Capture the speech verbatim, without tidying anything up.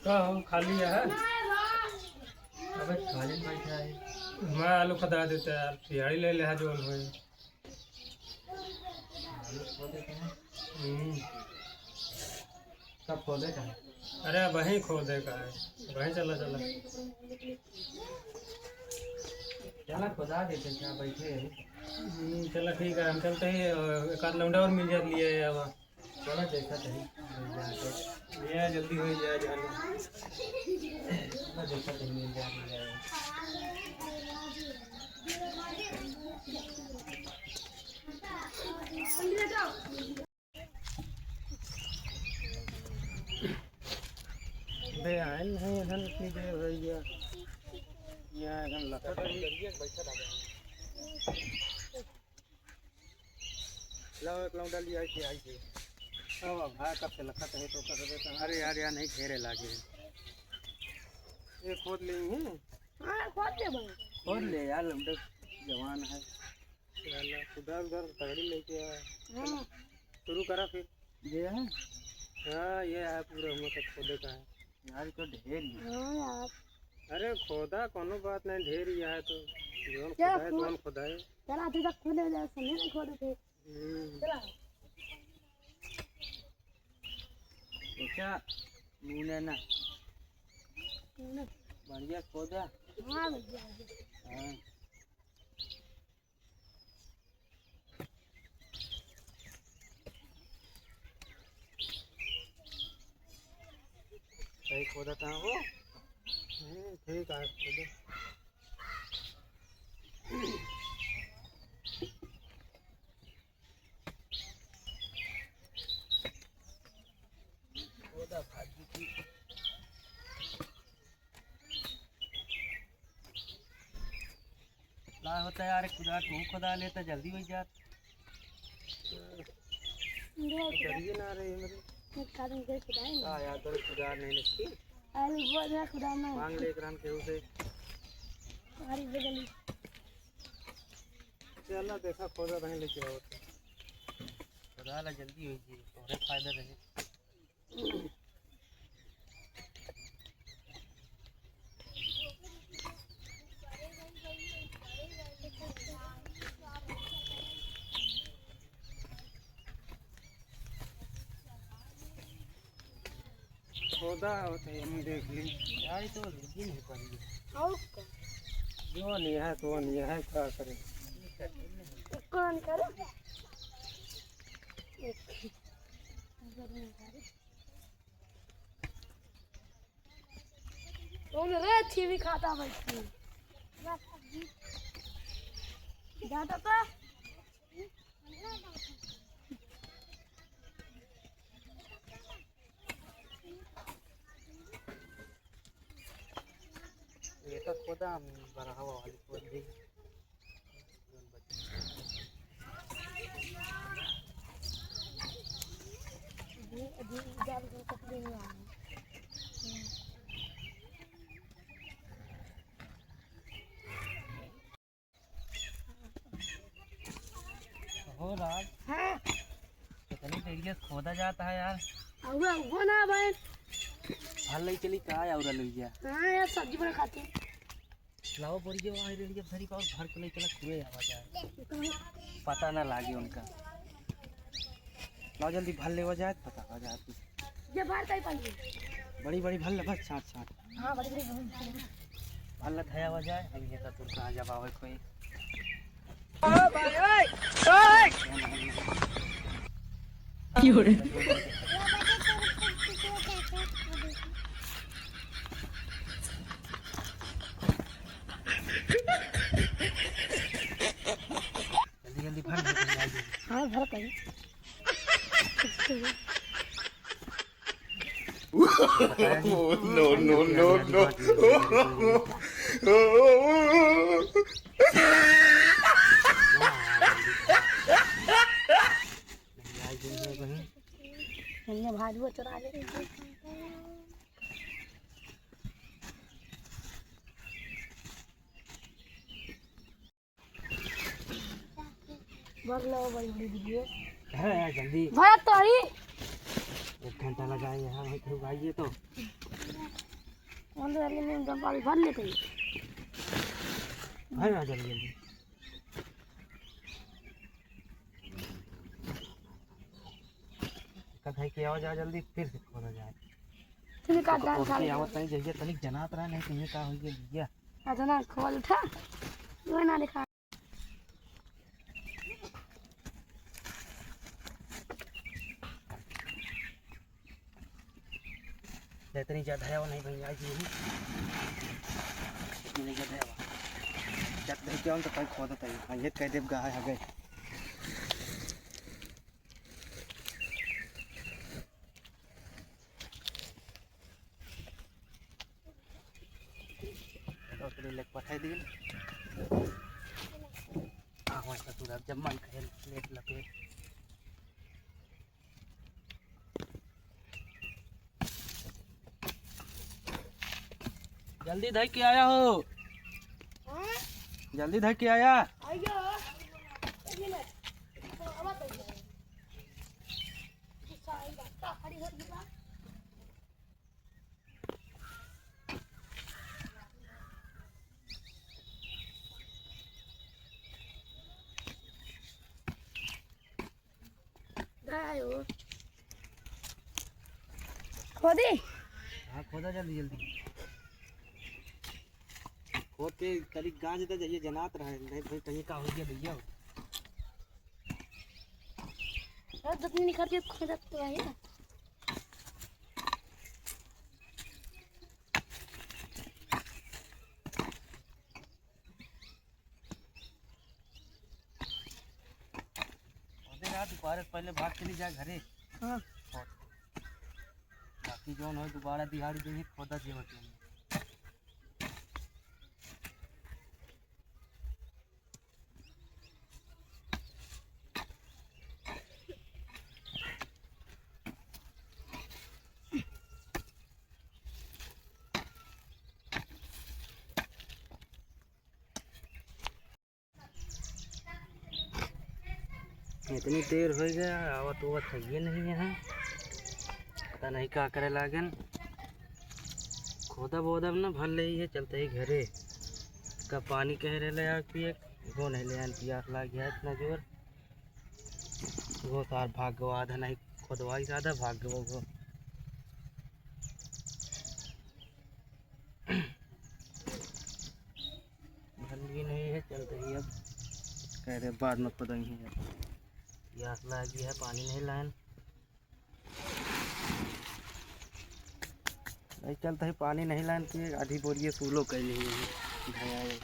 का हो, खाली है? अबे खाली बैठा है। मैं आलू खदा देता यार, सियाड़ी ले ले, जो होए। हम्म। कब खोदे का है? अरे, वहीं खोदे का है, वहीं चला, चला। चला, खोदा देते, क्या बैठे हैं? हम्म, चला, ठीक है, हम चलते हैं, अ, एक आध लौंडा और मिल जात लिए अब। चला, जैसा सही, मिल जाए तो। भैया, जल्दी हो जाए, जान। चला, जैसा सही, मिल जाए, मिल जाए। बे आयल नहीं, एखन इतनी देर हो गया। यहाँ एखन लखत रही। लाओ, एक लौंडा लिया के आई के। अब भाई कब से लखत है तो कर देता। अरे यार, यहाँ नहीं घेरे लागे। ये खोद लेंगे। हाँ, खोद ले भाई। खोद ले यार, लौंडा जवान है। चला, उधर, उधर तगड़ी लेके आ। हाँ। शुरू करा फिर। ये है? हाँ, ये है पूरा, हम तो खोदे का है। यार, तो ढेर ही है। हाँ यार। अरे, खोदा, कोनो बात नहीं, ढेर ही है तो। जौन क्या खोदा है, खोद-, जौन खोदा है। चला, तू तक खोदे जा, सुने नहीं खोदे थे। हम्म। चला। अच्छा, मुने ना। मुने। बढ़िया खोदा। हाँ, भैया। हाँ। सही खोदा था वो। हम्म, ठीक है, खोदो। खोदा भाजी की। ना होता यार, खुदा तू खुदा लेता जल्दी हो जात। ये खुदा। जल्दी ना रही मेरे। एक आदमी के खुदा है ना। हाँ यार, तेरे खुदा नहीं लगती। अरे वो ना खुदा ना। मांग ले एक रान केहू से। हमारी बगल। चला देखा, खोदा बहन लेके आओ। खुदा ला जल्दी हो जी, तोरे फायदा रहे। खोदा होता है, हम देख ली। यार, ये तो लेकिन है पर ये। और का? जो नहीं है, तो नहीं है, क्या करें? कौन करे? कौन रे छीवी खाता बैठी? जाता तो। ये तो खुदा हम बरहवा वाली खोद दी। हो राज। हाँ। कितनी देर से खोदा जाता है यार। अउरा, वो ना भाई। भर ले चली का है अउरा लुइया? हाँ यार, सब्जी बना खाते हैं। लाओ बोरिया, वहाँ रेलिया भरी पाओ, भर के ले चला, खुए आवा जाए। पता ना लागे उनका। लाओ जल्दी भर लेवा जाए, पता हो जाए। ये बार का ही पानी। बड़ी बड़ी भर ले, बस छाट छाट। हाँ, बड़ी बड़ी भर। भर ले, धया हो जाए, अब ये तो तुरंत आ जब आवे कोई। क्यों रे? जल्दी, जल्दी भर, भर, भर, जल्दी। हाँ, भर कहीं। No, no, no, no। हमने भाजुआ चुरा ले। भर लो भाई, बड़ी दीजिए। अरे यार, जल्दी। भर तो ही। एक घंटा लगाए यहाँ, भाई, फिर भाई, ये तो। अंदर वाले में डब्बा भी भर लेते हैं। भर ना जल्दी, जल्दी। कथई के आवाज आ जल्दी, फिर से खोला जाए। फिर का तो डाल ओढ़ के खा ले। आवत नहीं, जइया तनिक जनात रहा, नहीं तो ये का होइए, भैया। अच्छा ना, खोल उठा। वो ना दिखा। इतनी ज्यादा है वो नहीं भैया जी। इतनी ज्यादा है वो। जब देख के हम तो कहीं खोदत है। हाँ, ये कह देब गाय आ गए। ओकरे लेके पठाई दिल। हाँ, वैसा तू रख, जब मन कहे लेट लपेट। जल्दी धई के आया हो। हाँ? जल्दी धई के आया। आइयो। एक मिनट। तो अब आ तो जाए। गुस्सा आइगा। का खड़ी हो गई बा? खोदी। हाँ, खोदा जल्दी जल्दी। खोद के करीब गांज दे जाइए, जनात रहे, नहीं तो कहीं का हो गया भैया। और जितनी निकाल के खोदत तो है ना। ओदे ना, दोपहर से पहले भाग चली जाए घरे। हाँ। बाकी जौन हो, दोबारा दिहाड़ी दे ही खोदा जीवत है। इतनी देर हो गया, आवत उवत है ये नहीं है, पता नहीं का करे लागन। खोदब ओदब न भर ले, ये चलते ही घरे। का पानी कह रहे ले आग पिए, वो नहीं ले आन, पियास लाग गया इतना जोर। वो सार भाग गवा, आधा नहीं खोदवाई, आधा भाग गवा वो। भर लिए नहीं है, चलते ही अब कह रहे बाद में खोदेंगे। अब प्यास लागी है, पानी नहीं लाइन। नहीं चलते ही पानी नहीं लाइन कि आधी बोरिए सूलो कर ली है।